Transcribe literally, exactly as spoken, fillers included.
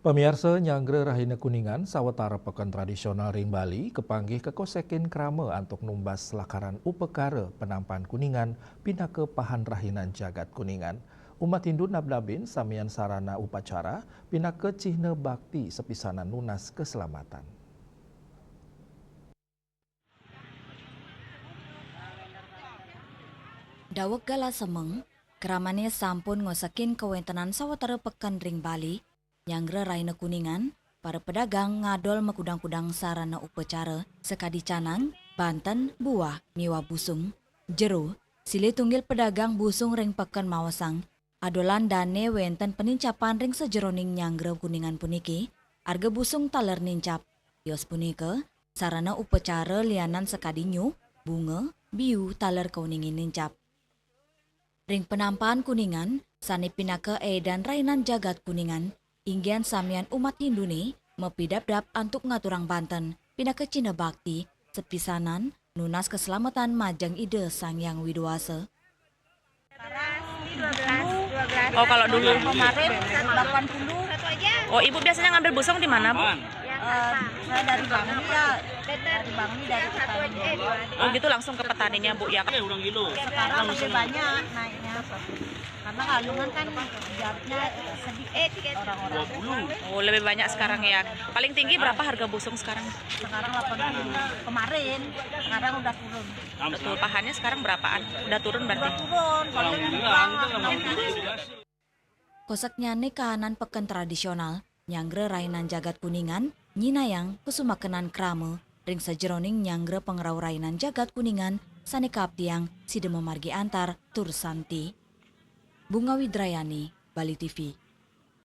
Pamiarsa, nyanggra Rahina Kuningan sawatara peken tradisional ring Bali kapanggih kakosekin krama antuk numbas lakaran upakara penampan Kuningan pinaka pahan rahinan jagat Kuningan. Umat Hindu nabnabin samian sarana upacara pinaka cihna bakti sapisanan nunas kaslamatan. Daweg galah semeng, kramane sampun ngosekin kawentenan sawatara peken ring Bali, nyanggra Rahina Kuningan, para pedagang ngadol makudang-kudang sarana upacara sakadi canang, banten, buah, miwah busung. Jero, silih tunggil pedagang busung ring peken maosang, adolan dane wenten panincapan ring sajeroning nyanggra Kuningan puniki, arga busung taler nincap. Yos punika, sarana upacara lianan sakadi nyuh, bunga, biu taler kauningin nincap. Ring penampan Kuningan, sane pinaka edan rahinan jagat Kuningan, inggihan samian umat Hindune mapidabdab antuk ngaturang banten, pinaka cihna bakti, sapisanan, nunas kaslamatan majeng Ida Sang Hyang Widi Wasa. Oh, kalau dulu. Kemarin delapan puluh. Oh, Ibu biasanya ngambil busung di mana, Bu? Eh, saya dari Bangli ya, dari Bangli dari petani. Oh, gitu, langsung ke petaninya, Bu, ya. Sekarang lebih banyak naiknya. Karena Galungan kan jaraknya sedikit orang-orang. Oh, lebih banyak sekarang, ya. Paling tinggi berapa harga busung sekarang? Sekarang delapan puluh. Kemarin, sekarang udah turun. Betul, pahannya sekarang berapaan? Udah turun berarti? Turun, paling enam puluh. Koseknyane kahanan peken tradisional, nyanggra rahinan jagat Kuningan, nyinayang kasumakenan krama ring sajeroning nyanggra pangrauh rahinan jagat Kuningan sane kaaptiang sida mamargi antar tur santi. Bunga Widrayani, Bali T V.